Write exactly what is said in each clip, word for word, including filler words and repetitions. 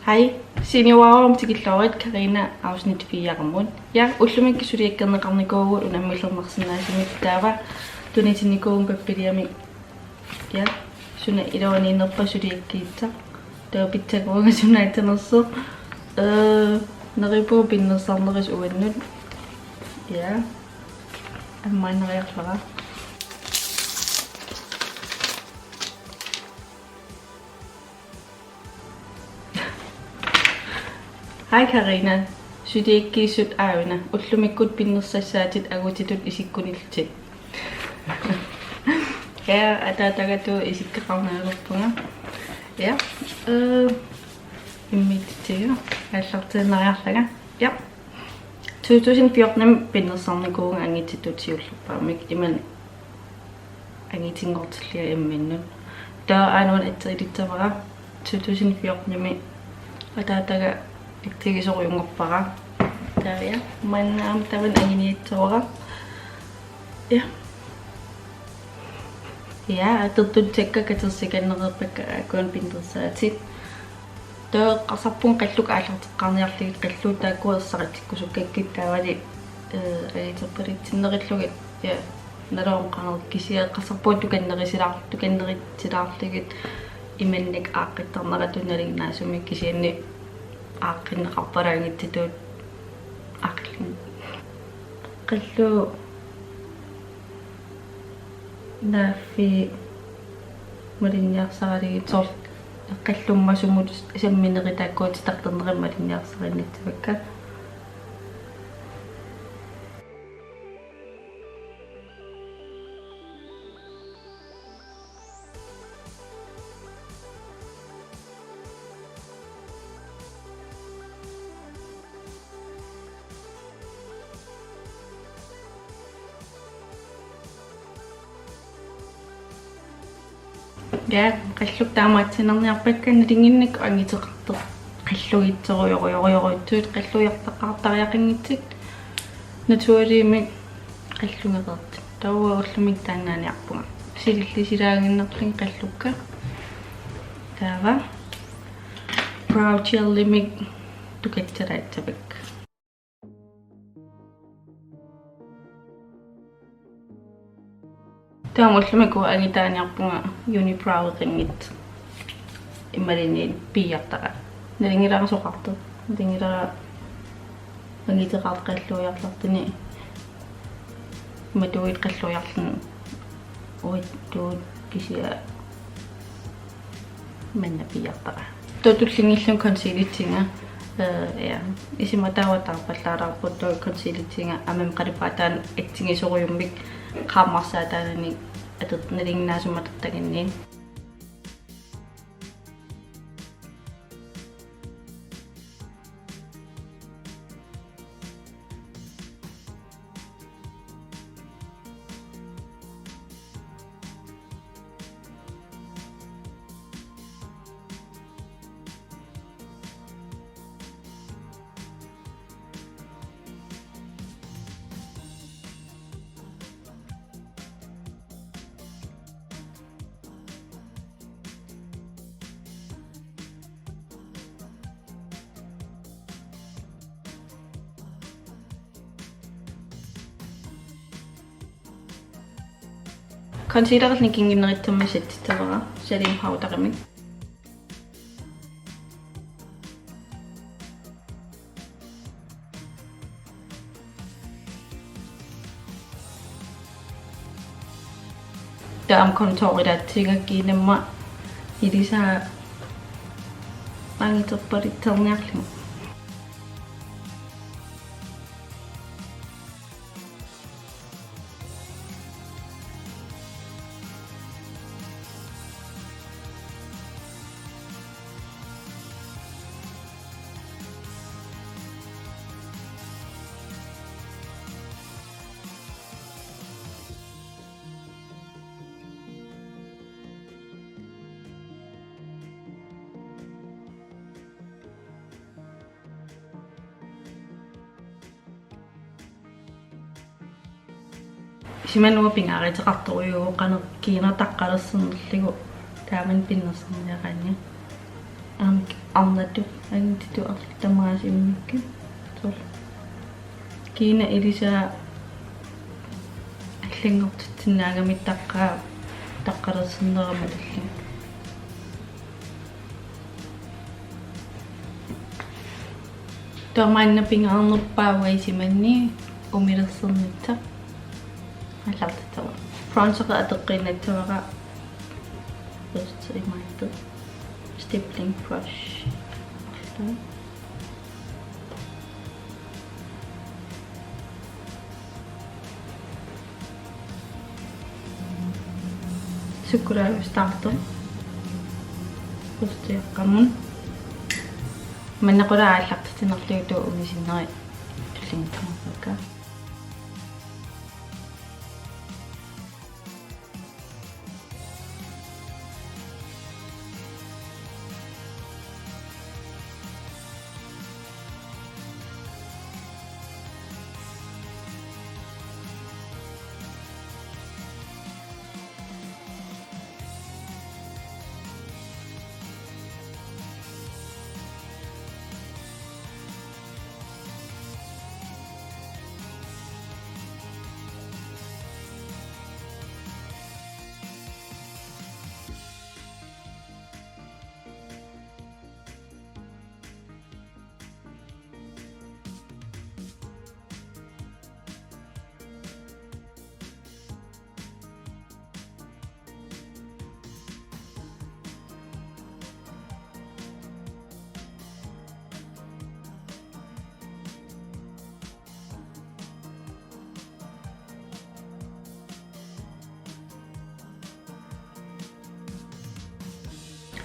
Hej, Seniorarumut tikilluarit, Karina, afsnit fire-mut. Ja, ullumikkut suliakkerneqarnikuuvugut unammillernarsinnaasumik, taava tunitinnikuuvugut pappiliamik. Ja, suna iluaniinnerpa suliakkiissaq. Taava pitsakuunga sunaatanersoq. Øh, neriuppunga pinnersarnerisa uannut. Ja, ammaannariarlara. Hej Karina. Suliakkiissut aajuna. Ullumikkut pinnersassaatit angutitut isikkunillutit. Ja, ataatagaattut isikkoqarnikuupput. Ja. Øh, immiussiga aallartiinnariarlanga. Ja. To tusind fjorten pinnersarnikuuvunga angutitut siullerpaamik, imannak angutinngortillunga imminnut. Taava aajuna atsiilissavara to tusind fjorten-imi ataataga atsigisorujunngorpara. Taava ja, maanna aamma tamanna anguniassavara. Ja. Ja, atortussakka katersikannereerpakka aajuku pinnersaatit. Taava eqqarsarpunga qallukka aallarteqqaarniarlugit, qalluut taakku ersaritsikkusukkakkit taavali, øh, anguterpalitsinnerullugu. Ja, nalornqaner kisianni eqqarsarpunga tukannerisilaar-, tukannerisilaarlugit imannak aaqqittarneratut nalinginnaasumik, kisianni aaqqinneqarpalaanngitsutut aaqqillun. Qalluut naaffii malinniarsaralugit soorlu qallummasumut samminerit taakku titartarnerit malinniarsarinnissavakka. Ja, qallukka taamaatsiinnarniarpakka, nalinginnakkut anguteqartoq qallugiitsorujorujorujorujussuit, qalluiartaqaartariaqanngitsut naturligimik qallugereertut. Taava ullumi taannaaniarpunga. Silillisilaaginnarlugit qallukka. Taava brow gelimik tukatsalaassavakka. Taava ullumi angutaaniarpunga unibrow-eqanngitsoq. Imaluunniit piiartara. Nalunngilara soqartoq. Nalunngilara anguteqartoq qalluiarluni. Matuit qalluiarluni. Uittuut kisianni manna piiartara. Taava tullinngullugit concealersinga, øh, ja, isima taava taarpallaalaarpoq, taava concealersinga aamma qalipaataanut atsigisorujummik qaammarsaataanani ator-, nalinginnaasumik atortaganni. Concealerluni kingunerisammat settissavara setting powderimik. Taava contourilaassavakka, kiinnama ilisaa anguterpalutserniarlugu. Isima uanga pingaaruteqartorujuuvoq qanoq kiinara taqqalersornerlugu, taamani pinnersarniaraanni. Aamma arnatut angittut arlaat tamaasa immikkut. Soorlu kiinaq ilisaa allanngortitsinnaagami taqqaa-, taqqalersinnerama tallimat. Taava maanna pingaarnerpaavoq isimanni umilersernitsa aallartissavara. Bronzeri atoqqiinnassavara. Just imaattoq. Stippling brush. Sukkulaarustartu. Kustiaqqamut. Manna qulaa aallartitsinerlugu tuup umisinneri tullinnut tunngavakka.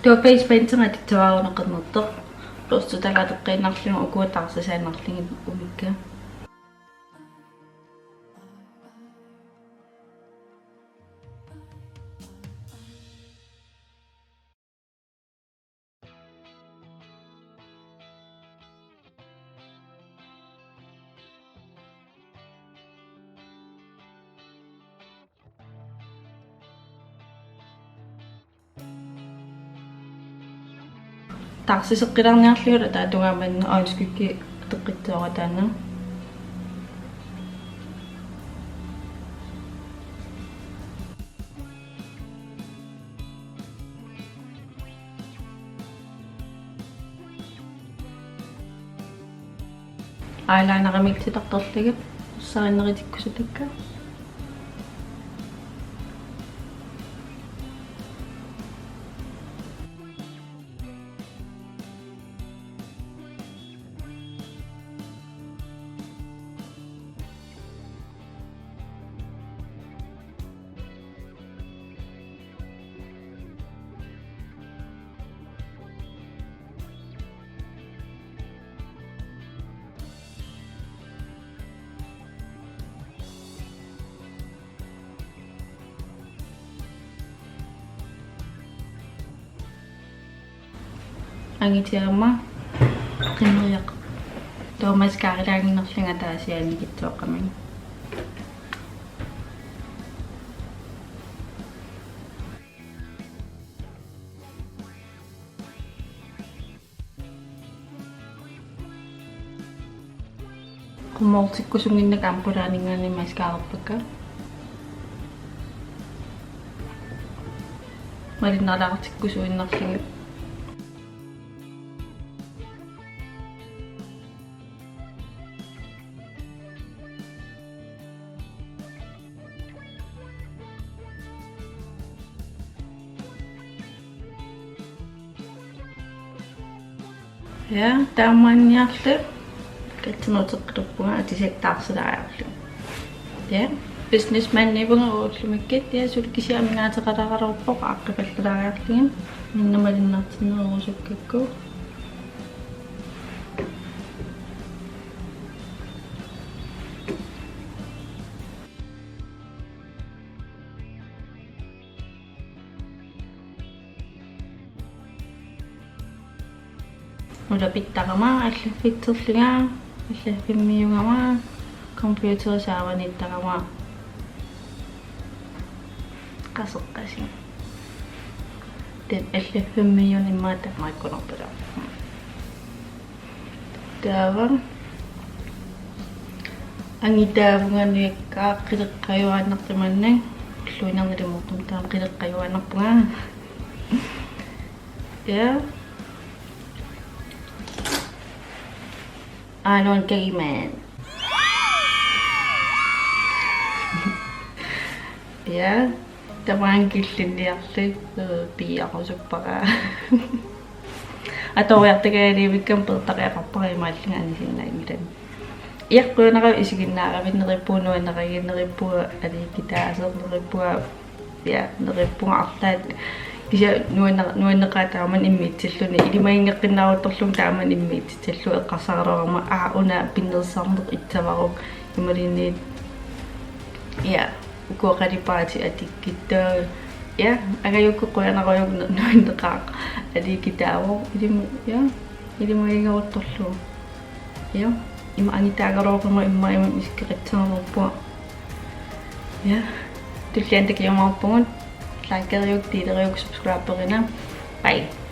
Taava face paintermik atussavara una qernertoq. Blush-tut taava atoqqiinnarlugu ukua taarsisaannarlugit umikka. Taarsiseqqilaarniarlugu taava tungaanut øjenskygge atoqqissavara taanna. Eyelinerimik titartarlugit sarinnerutikkusutakka. Angitiama qimmeriaq. Taava mascaralaaginnarlunga taasiaannikitsuaqqamik. Qummoortikkusunnginnakku aamma qulaaninngaanniit mascararpakka. Malinnaalaartikkusuinnarlugit. Ja, taamaanniarli katsunuuteqqiluppunga atisat taarsilaariarlugit. Ja, businessmanivunga ullumikkut, ja, suli kisianni amigaateqalaaraluarpoq aaqqipallalaariarlugit, minna malinnaartinnerusukkakku. Ulapittarama allaffitserlunga, allaffimmiugama, computeri saavaniittarama. Qaseqqasik. Taava allaffimmiuna immaqa taamaakkunarpara. Taava angitaavunga nujakkaa qileqqajuaannartumanna. Ulluinnarni ilumoortumik taava qileqqajuaannarpunga. Ja. Aaron Gayman. Ja. Tamaanga killinniarli, øh, piiarusuppara. Atoriartagaalivikkam peertariaqarpara imaallunga anisinnaanngilanga. Iaqquunara isiginnaaravit neriuppugut nuannaragiga neriuppunga aliikkutaaseq neriuppunga ja neriuppunga arlaat kisianni nuanna-, nuanneqaaq taamani immiussilluni ilimaginngeqqinnaaruttorlugu taamani immiussallugu eqqarsaraluarama aa una pinnersarneq issavaruk imaluunniit ja ukua qalipaatit atukkutsigit. Ja, angajukku qujanarujukku nuanneqaaq aliikkutaavoq. Ilim-, ja, ilimaginngeruttorlugu. Ja, ima angutaagaluaqimmat immaqa ima isikkoqassagaluarpunga. Ja, tulliani takujumaarpugut. Likeriuk, deleriuk, subscriberina. Bye.